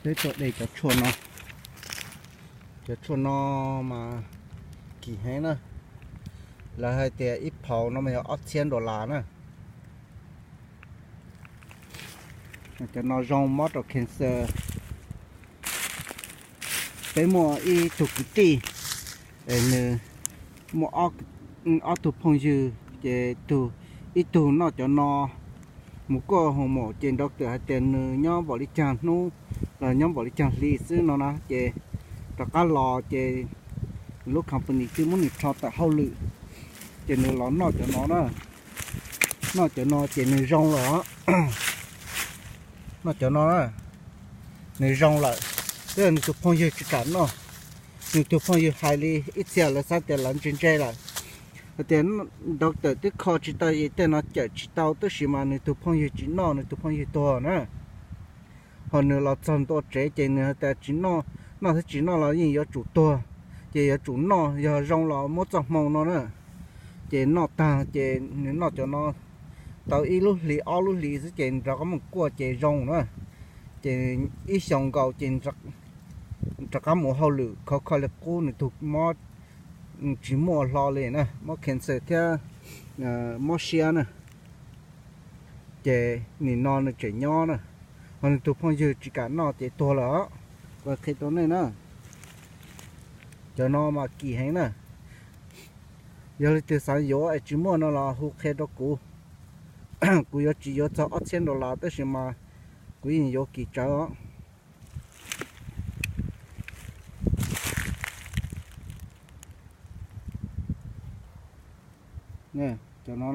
Peb tuaj de cov tshuaj no, cov tshuaj no mas kim heev na. Lawv hais tias ib phaus no mas yog ob txhiab dollar na. Cov no zoo mob rau cancer. Peb muaj ib tug kwv tij, nws muaj ob tug phooj ywg, ces ib tug noj cov no mus kuaj hoo maum, ces doctor hais tias nws nyob npaum li caag hnub los nyob npaum li caag hli xwb no na, ces rov qab los ces lub company twb muab nws rho tawm hauj lwm, ces nws los noj cov no na. Noj cov no ces nws zoo lawm. Noj cov no na, nws zoo lawm, twb yog nws tus phooj ywg tsis kam noj. Nws tus phooj ywg hais li ib txhia lawv xav tias lawv ntse ntse lawm, hais tias doctor twb kho tsis tau, tej no cawm tsis tau, tab sis mas nws tus phooj ywg tsis noj, nws tus phooj ywg tuag na. Ho nws los txog ntua tsev ces nws hais tias tsis noj, noj thiab tsis noj los yeej yuav tsum tuag, ces yuav tsum noj, yog zoo los muab txoj hmoo no na. Ces noj tag ces nws noj cov no tau ib lub hlis ob lub hlis xwb ces rov qab mus kuaj ces zoo na. Ces ib xyoos nkaus ces rov qab mus hauj lwm khov kho li qub, nws tus mob tsis muaj hlo li na, mob cancer thiab mob siab na. Ces nim no nws tseem nyob na, ho nws tus phooj ywg tsis kam noj ces tuag lawm os. Kuv qhia rau nej na, cov no mas kim heev na. Yog leej twg xav yuav es tsis muaj no los hu qhia rau kuv. Kuv yuav tsis yuav txog ob txhiab dollar tab sis mas kuv yeej yuav kim tsawv os. Cov no